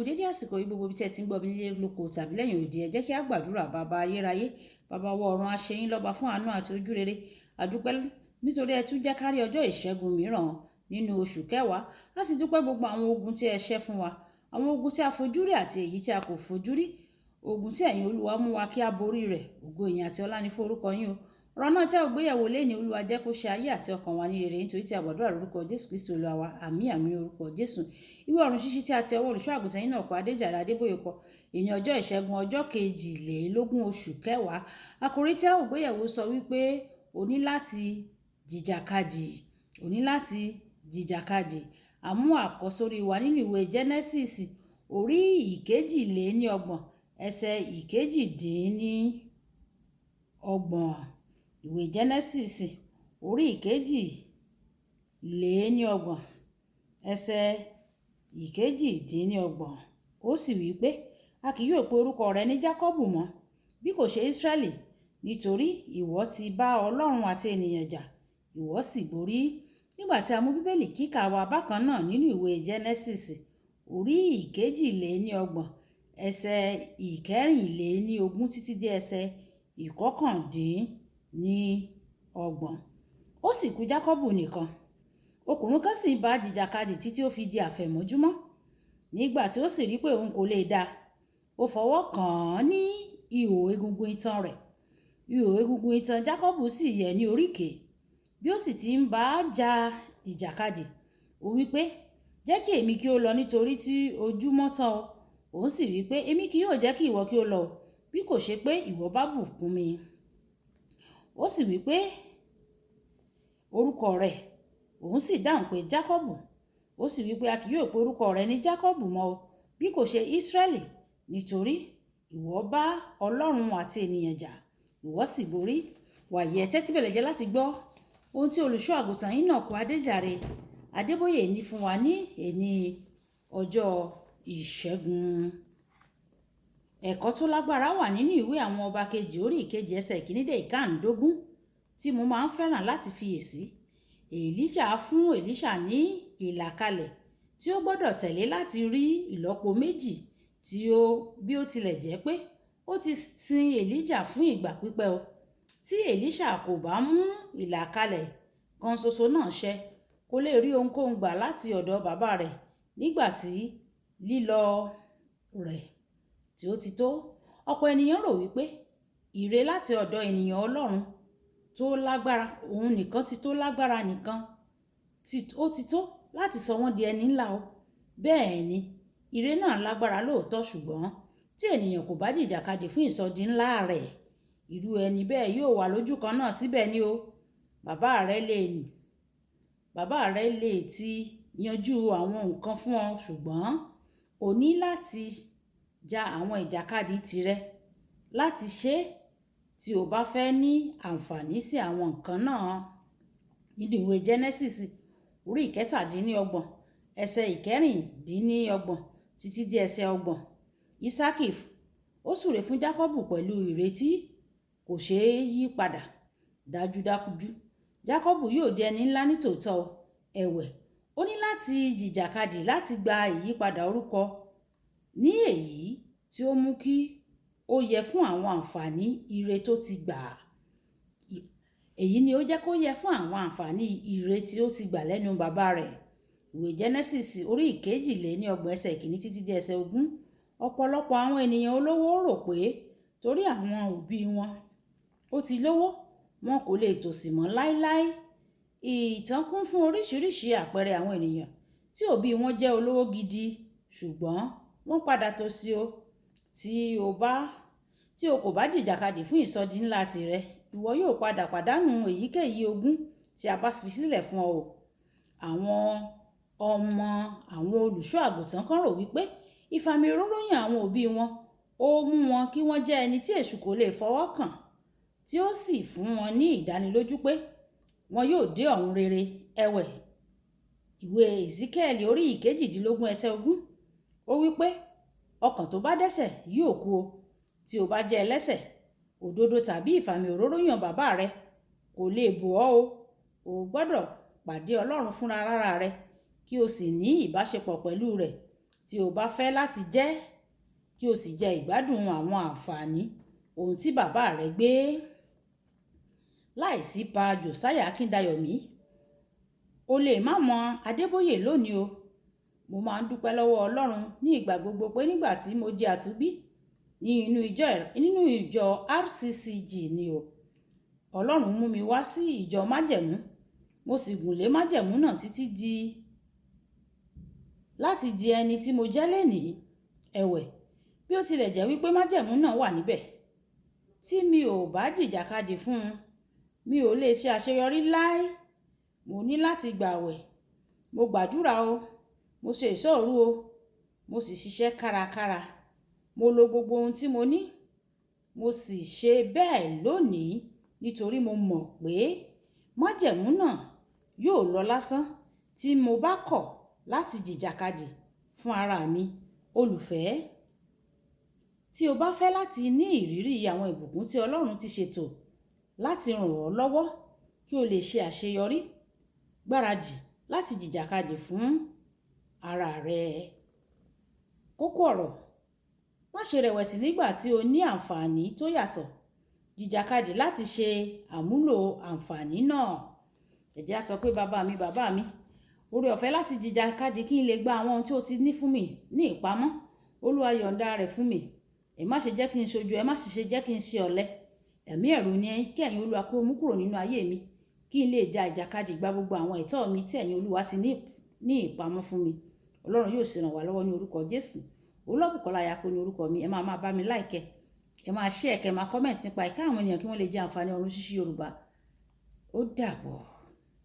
Dédé àsìkò yìí, gbogbo ibi tí ẹ ti ń gbọ́ mi nílé lóko tàbí lẹ́yìn òdì, ẹ jẹ́ kí á gbàdúrà. Bàbá ayérayé, bàbá wọ ọ̀run, aṣẹ́yìn lọ́ba fún àánú àti ojú rere. Àdúpẹ́ nítorí ẹ tún jẹ́ kárí ọjọ́ ìṣẹ́gun mìíràn nínú oṣù kẹwàá. A sì dúpẹ́ gbogbo àwọn ogun tí ẹ ṣẹ́ fún wa, àwọn ogun tí a fojú rí àti èyí tí a kò fojú rí, ogun tí ẹ̀yin Olúwa mú wa kí a borí rẹ̀. Ògo, ìyìn àti ọlá ní fún orúkọ yín o. Ọ̀rọ̀ náà tí a ò gbéyẹ̀wò léni, Olúwa, jẹ́ kó ṣe ayé àti ọkàn wa ní rere, nítorí tí a gbàdúrà lórúkọ Jésù Kristi Olúwa wa. Àmín, àmín, orúkọ Jésù. Ìwé ọ̀run ṣíṣí tí a ti ọwọ́ olùṣọ́ àgùntàn yín náà kọ, Adéjàre Adébóyè kọ, ìní ọjọ́ ìṣẹ́gun, ọjọ́ 22 oṣù kẹwàá. Àkòrí tí a ò gbéyẹ̀wò sọ wípé o ní láti jìjàkadì, o ní láti jìjàkadì. Àmú àkọ́sórí wa nínú ìwé Genesis orí 32, ẹsẹ̀ 28. Ìwé Genesis orí 32, ẹsẹ̀ 28. Ó sì wí pé, "A kì yóò pe orúkọ rẹ ní Jákọ́bù mọ́, bí kò ṣe Ísírẹ́lì, nítorí ìwọ ti bá Ọlọ́run àti ènìyàn jà, ìwọ sì borí." Nígbà tí a mú Bíbélì kíkà wa bákan náà nínú ìwé Genesis orí 32, ẹsẹ̀ 24 títí dé ẹsẹ̀ 29. Ó sì kù Jákọ́bù nìkan. Ọkùnrin kan sì bá jìjàkadì títí ó fi di àfẹ̀mọ́júmọ́. Nígbà tí ó sì rí pé òun kò lè dá, ó fọwọ́ kàn án ní ihò egungun itan rẹ̀. Ihò egungun itan Jákọ́bù sì yẹ̀ ní oríkèé. Bí ó sì ti ń bá a jà ìjàkadì, ó wí pé, "Jẹ́ kí èmi kí ó lọ, nítorí tí ojúmọ́ tán o." Òun sì wí pé, "Èmi kì yóò jẹ́ kí ìwọ kí ó lọ, bí kò ṣe pé ìwọ bá bùkún mi." Ó sì wí pé, "Orúkọ rẹ̀?" Òun sì dáhùn pé, "Jákọ́bù." Ó sì wí pé, "A kì yóò pe orúkọ rẹ ní Jákọ́bù mọ́ o, bí kò ṣe Ísírẹ́lì, nítorí ìwọ bá Ọlọ́run àti ènìyàn jà, ìwọ sì borí." Wàyí, ẹ tẹ́tí bẹ̀lẹ̀ jẹ́ láti gbọ́ ohun tí olùṣọ́ àgùntàn yín náà kọ, Adéjàre Adébóyè, ní fún wa ní èní ọjọ́ ìṣẹ́gun. Ẹ̀kọ́ tó lágbára wà nínú ìwé Àwọn Ọba Kejì orí 2, ẹsẹ̀ 1 dé 15, tí mo máa ń fẹ́ràn láti fiyèsí. Èlíjà fún Èlíṣà ní ìlàkalẹ̀ tí ó gbọ́dọ̀ tẹ̀lé láti rí ìlọ́po méjì tí ó, bí ó tilẹ̀ jẹ́ pé ó ti sin Èlíjà fún ìgbà pípẹ́ o. Tí Èlíṣà kò bá mú ìlàkalẹ̀ kan ṣoṣo náà ṣẹ, kò lè rí ohunkóhun gbà láti ọ̀dọ̀ bàbá rẹ̀ nígbà tí lílọ rẹ̀ tí ó ti tó. Ọ̀pọ̀ ènìyàn rò wípé ire láti ọ̀dọ̀ ènìyàn Ọlọ́run tó lágbára òun nìkan ti tó lágbára nìkan ó ti tó láti sọ wọ́n di ẹni ńlá o. Bẹ́ẹ̀ ni, ire náà lágbára lóòótọ́, ṣùgbọ́n tí ènìyàn kò bá jìjàkadì fún ìsọdi ńlá rẹ̀, irú ẹni bẹ́ẹ̀ yóò wà lójú kan náà síbẹ̀ ni o. Bàbá rẹ lè ti yanjú àwọn nǹkan fún ọ, ṣùgbọ́n o ní láti ja àwọn ìjàkadì tirẹ̀ láti ṣe tí o bá fẹ́ ní àǹfààní sí àwọn nǹkan náà. Nínú ìwé Genesis orí 27, ẹsẹ̀ 26 títí dé ẹsẹ̀ 30, Ísákì ó súre fún Jákọ́bù pẹ̀lú ìrètí kò ṣeé yí padà. Dájúdájú, Jákọ́bù yóò di ẹni ńlá nítòótọ́. Ẹ̀wẹ̀, ó ní láti jìjàkadì láti gba ìyípadà orúkọ ní èyí tí ó mú kí ó yẹ fún àwọn àǹfààní ire tó ti gbà. Èyí ni ó jẹ́ kó yẹ fún àwọn àǹfààní ire tí ó ti gbà lẹ́nu bàbá rẹ̀. Ìwé Genesis orí 32, ẹsẹ̀ 1 títí dé ẹsẹ̀ 20. Ọ̀pọ̀lọpọ̀ àwọn ènìyàn olówó rò pé torí àwọn òbí wọn ó ti lówó, wọn kò lè tòṣì mọ́ láéláé. Ìtàn kún fún oríṣiríṣi àpẹẹrẹ àwọn ènìyàn tí òbí wọn jẹ́ olówó gidi, ṣùgbọ́n wọ́n padà tòṣì o. Tí o kò bá jìjàkadì fún ìsọdi ńlá tirẹ̀, ìwọ yóò padà pàdánù èyíkéyìí ogún tí a bá fi sílẹ̀ fún ọ o. Àwọn ọmọ àwọn olùṣọ́ àgùntàn kan rò wípé ìfàmì òróró yàn àwọn òbí wọn ó mú wọn kí wọ́n jẹ́ ẹni tí èṣù kò lè fọwọ́ kàn, tí ó sì fún wọn ní ìdánilójú pé wọn yóò dé ọ̀run rere. Ẹ̀wẹ̀, ìwé Ezekiel orí 18, ẹsẹ̀ 20, ó wí pé ọkàn tó bá dẹ́ṣẹ̀ yóò kú o. Tí o bá jẹ́ ẹlẹ́ṣẹ̀, òdodo tàbí ìfàmì òróró yàn bàbá rẹ kò lè bò ọ́ o. O gbọ́dọ̀ pàdé Ọlọ́run fúnra rárá rẹ kí o sì ní ìbáṣepọ̀ pẹ̀lú rẹ̀. Tí o bá fẹ́ láti jẹ́ kí o sì jẹ ìgbádùn àwọn àǹfààní ohun tí bàbá rẹ gbé. Láìsí Pa Josiah Akíndayọ̀mí, o lè má mọ Adébóyè lónìí o. Mo máa ń dúpẹ́ lọ́wọ́ Ọlọ́run ní ìgbà gbogbo pé nígbà tí mo di àtúnbí ní inú ìjọ RCCG ni o. Ọlọ́run mú mi wá sí ìjọ májẹ̀mú, mo sì gùn lé májẹ̀mú náà títí di láti di ẹni tí mo jẹ́ lénìí. Ẹ̀wẹ̀, bí ó tilẹ̀ jẹ́ wípé májẹ̀mú náà wà níbẹ̀, tí mi ò bá jìjàkadì fún un, mi ò lè ṣe àṣeyọrí láé. Mo ní láti gbàwẹ̀, mo gbàdúrà o, mo ṣe ìṣọ́ òru o, mo sì ṣiṣẹ́ kárakára. Mo lo gbogbo ohun tí mo ní, mo sì ṣe bẹ́ẹ̀ lónìí nítorí mo mọ̀ pé májẹ̀mú náà yóò lọ lásán tí mo bá kọ̀ láti jìjàkadì fún ara mi. Olùfẹ́, tí o bá fẹ́ láti ní ìrírí àwọn ìbùkún tí Ọlọ́run ti ṣètò láti ràn ọ́ lọ́wọ́ kí o lè ṣe àṣeyọrí, gbáradì láti jìjàkadì fún ara rẹ. Kókó ọ̀rọ̀: má ṣe rẹ̀wẹ̀sì nígbà tí o ní àǹfààní tó yàtọ̀. Jìjàkadì láti ṣe àmúlò àǹfààní náà. Ẹ jẹ́ á sọ pé bàbá mi, bàbá mi, oore ọ̀fẹ́ láti jìjàkadì kí n lè gba àwọn ohun tí o ti ní fún mi ní ìpamọ́. Olúwa yọ̀ǹda rẹ̀ fún mi. Ẹ má ṣe jẹ́ kí n ṣojo, ẹ má sì ṣe jẹ́ kí n ṣe ọ̀lẹ. Ẹ̀mí ẹ̀rù ni kí ẹ̀yin Olúwa kó mú kúrò nínú ayé mi, kí n lè ja ìjàkadì gba gbogbo àwọn ẹ̀tọ́ mi tí ẹ̀yin Olúwa ti ní ìpamọ́ fún mi. Ọlọ́run yóò sì ràn wá lọ́wọ́ ní orúkọ Jésù. Olúwabùkọ́lá Ayako ní orúkọ mi. Ẹ máa máa bá mi like, ẹ máa share, kẹ́ máa comment nípa ìka àwọn ènìyàn kí wọ́n lè jẹ àǹfààní ọ̀run ṣíṣí Yorùbá. Ó dàbọ̀.